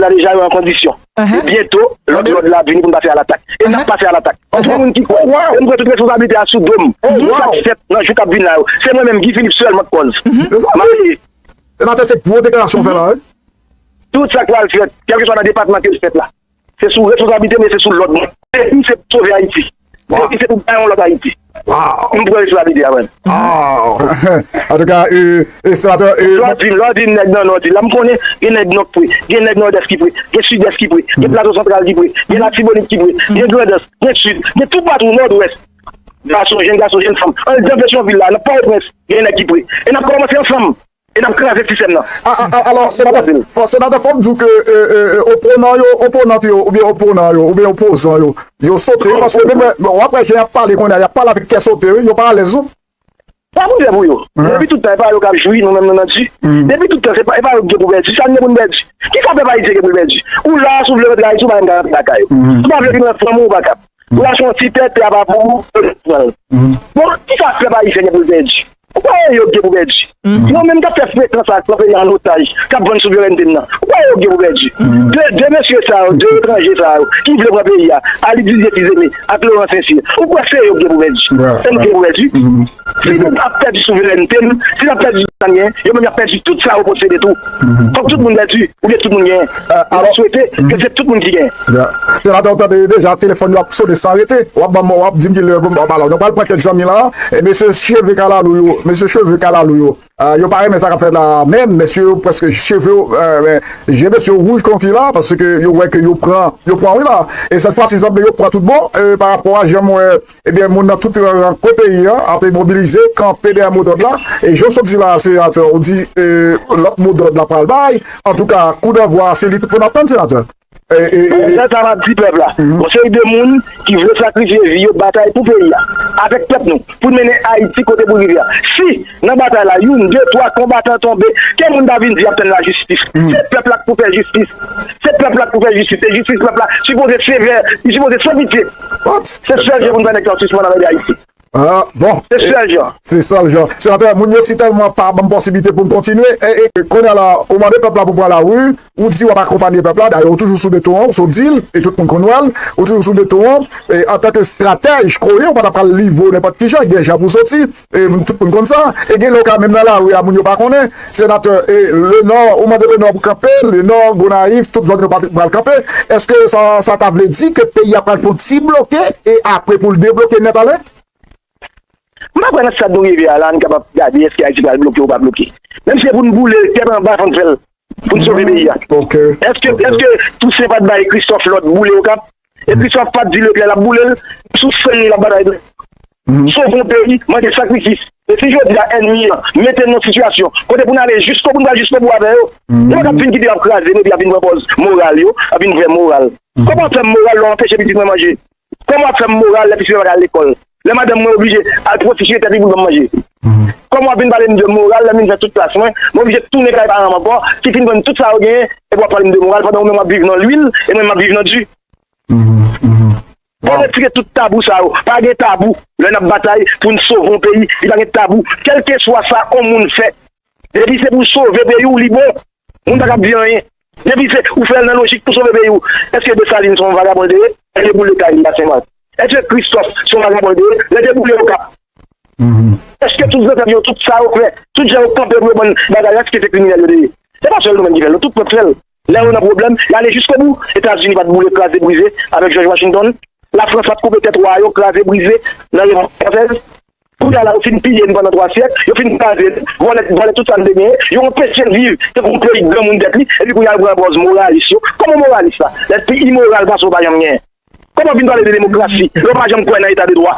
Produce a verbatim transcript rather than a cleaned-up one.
la deja yo an kondisyon. E byento, lòd lòd la ap vini pou n pase a latak. E n ap pase a latak. Anpil moun ki kwè. E m pran tout responsablite a sou do m. Tout sa k fèt nan jou k ap vin la yo, se mwen menm, Guy Philippe, sèlman k kòz. M ap peye. Senatè, se gwo deklarasyon w fè la, wi. Tout sa k pral fèt, kèlkeswa nan depatman ke l fèt la, se sou responsablite m e se sou lòd mwen. Depi se pou sove Ayiti. Depi se pou bay yon lòt Ayiti. M pran responsablite a mwen. Antouka, senatè. Lè w di m, lè w di m nèg nan Nò di la, m konnen gen nèg Nò k pre, gen nèg Nòdès ki pre, gen Sidès ki pre, gen Plato Santral ki pre, gen Latibonit ki pre, gen Grandans, gen Sid, gen toupatou Nòdwès. Gason, jenn gason, jenn fanm. Anndan Petyonvil la, nan Pòtoprens, gen nèg ki pre. E n ap kòmanse ansanm. E n ap kraze sistèm nan. Alò, senatè, fò m di w ke oponan yo, oponant yo, oubyen oponan yo, oubyen opozan yo, yo sote, paske menm w ap wè jan y ap pale kounye a, y ap pale avèk kè sote, wi, yo pa alèz non. Pa pwoblèm pou yo. Depi tout tan, e pa yo k ap jwi, nou menm nou nan di. Depi tout tan, se pa, e pa yo k gen pou pèdi, sa n gen pou n pèdi? Kisa pèp ayisyen gen pou l pèdi? Ou la, si w vle rantre Ayiti, ou pa menm ka rantre lakay ou. Si w pa vle vin wè fanmi w, ou pa kab. Ou achte yon ti tè, tè a pa pou ou, yo pran l. Bon, kisa pèp ayisyen gen pou l pèdi? Ou kwè e yo k gen pou pèdi? Yo menm k ap fè frekan sa, k pran peyi a an otaj, k ap vann souverènte n nan. Ou kwè e yo k gen pou pèdi? De, de mesye sa yo, de etranje sa yo, ki vle pran peyi a, Alidizye Fizeme ak Loran Sensye, ou kwè se yo k gen pou pèdi? Se nou k gen pou pèdi? Si nou ap pèdi souverènte n, si n ap pèdi sa n genyen, yo menm y ap pèdi tout sa yo posede tou. Fòk tout moun pèdi, oubyen tout moun genyen. Mwen swete ke se tout moun ki genyen. Senatè, w tande deja, telefòn yo ap sone san rete. W ap ban m, w ap di m kilè pou m ba w pale. Nou pral pran kèk zanmi la. E mesye Cheve Kalalou yo, mesye Cheve Kalalou yo, yo pa renmen sa k ap fèt la menm. Mesye yo prèske cheve yo, je mesye yo wouj kon ki la, paske yo wè ke yo pran, yo pran wi la. E sèt fwa si sanble yo pran tout bon, pa rapò a jan m wè, ebyen, moun nan tout ran kwen peyi an ap mobilize, kanpe dèyè modòd la. E jan w sot di la, senatè, ou di lòt modòd la pral bay. Antouka, kou danvwa a, se li tout pou n ap tann, senatè. Se sa m ap di pèp la. Yon seri de moun ki vle sakrifye vi yo, batay pou peyi a, avèk pèp nou, pou n mennen Ayiti kote pou l rive a. Si, nan batay la, youn, de, twa konbatan tonbe, ke moun ta vin di y ap tann lajistis? Se pèp la k pou fè jistis. Se pèp la k pou fè jistis. E jistis pèp la sipoze sevè, li sipoze san pitye. Se sèl jan pou n fè nèg sa yo sispann anmède Ayiti. Ah, bon. Se sèl jan. Se sèl jan. Senatè, moun yo si tèlman pa ban m posiblite pou m kontinye. E, e, kounye a la, ou mande pèp la pou pran lari, ou di w ap akonpanye pèp la, dayè ou toujou sou beton an, ou sot di l, e tout moun konn wè l, ou toujou sou beton an, e antanke estratèj, koye, ou pa ta pral livre w nenpòt ki jan, gen jan pou w soti, e tout moun konn sa. E gen lè w ka menm nan lari a, moun yo pa konnen. Senatè, e Lenò, ou mande Lenò pou kanpe, Lenò, Gonayiv, tout zòn yo pa pral kanpe. Èske sa, sa ta vle di ke peyi a pral fè yon ti bloke, e apre pou l debloke nèt ale? M pa kwè nan stad nou rive a la, n kapab gade èske Ayiti pral bloke ou pa bloke. Menm si se pou n boule l tèt anba, fò n fè l pou n sove peyi a. Èske, èske Tousen pa t bay Kristòf lòd boule Okap? E Kristòf pa t di Leklè l ap boule l? Sou san mil l ap batay tou. Sove yon peyi mande sakrifis. E si jodi a ènmi an mete n nan sitiyasyon kote pou n ale jiskobou, n pral jiskobou avè yo. Yo pa t ap vin kite yo ap kraze n epi y ap vin pran pòz moral yo, y ap vin fè moral. Kòman w ap fè m moral lè w anpeche pitit mwen manje? Kòman w ap fè m moral lè pitit mwen pa ka al lekòl? Lè madanm mwen oblije al pwostitiye tèt li pou l ban m manje? Kòman w ap vin pale m de moral lè m vin fè tout klas mwen, mwen oblije tounen kay paran m ankò, ki fin vann tout sa yo genyen, epi w ap pale m de moral pandan ou menm w ap viv nan lwil e mwen m ap viv nan di? Fò n retire tout tabou sa yo. Pa gen tabou. Lè n ap batay pou n sove yon peyi, li pa gen tabou. Kèlkeswa sa yon moun fè, depi se pou sove peyi w, li bon. Moun pa ka ap di anyen. Depi se ou fè l nan lojik pou sove peyi w. Èske Desalin se yon vagabon l te ye? Èske Boule Kay li a Senmak? Èske Kristòf se yon vagabon l te ye? Lè te boule Okap. Èske tout zansèt yo, tout sa yo fè, tout jan yo kanpe pou yo ban n bagay la, èske se kriminèl yo te ye? Se pa sèl nou menm ki fè l, non, tout pèp fè l. Lè yo nan pwoblèm, y ale jiskobou. Etazini pa t boule, kraze, brize avèk George Washington. Lafrans pa t koupe tèt wa yo, kraze, brize nan Revoliksyon Fransèz. Kounye a la, yo fin piye n pandan twa syèk, yo fin kraze n, vòlè, vòlè tout sa n te genyen, yo anpeche n viv tankou yon peyi granmoun tèt li, epi kounye a yo pran pòz moralis yo. Kòman moralis la? Lè pi imoral pase w pa janm genyen. Kòman w vin pale de demokrasi lè w pa janm kwè nan eta de dwa?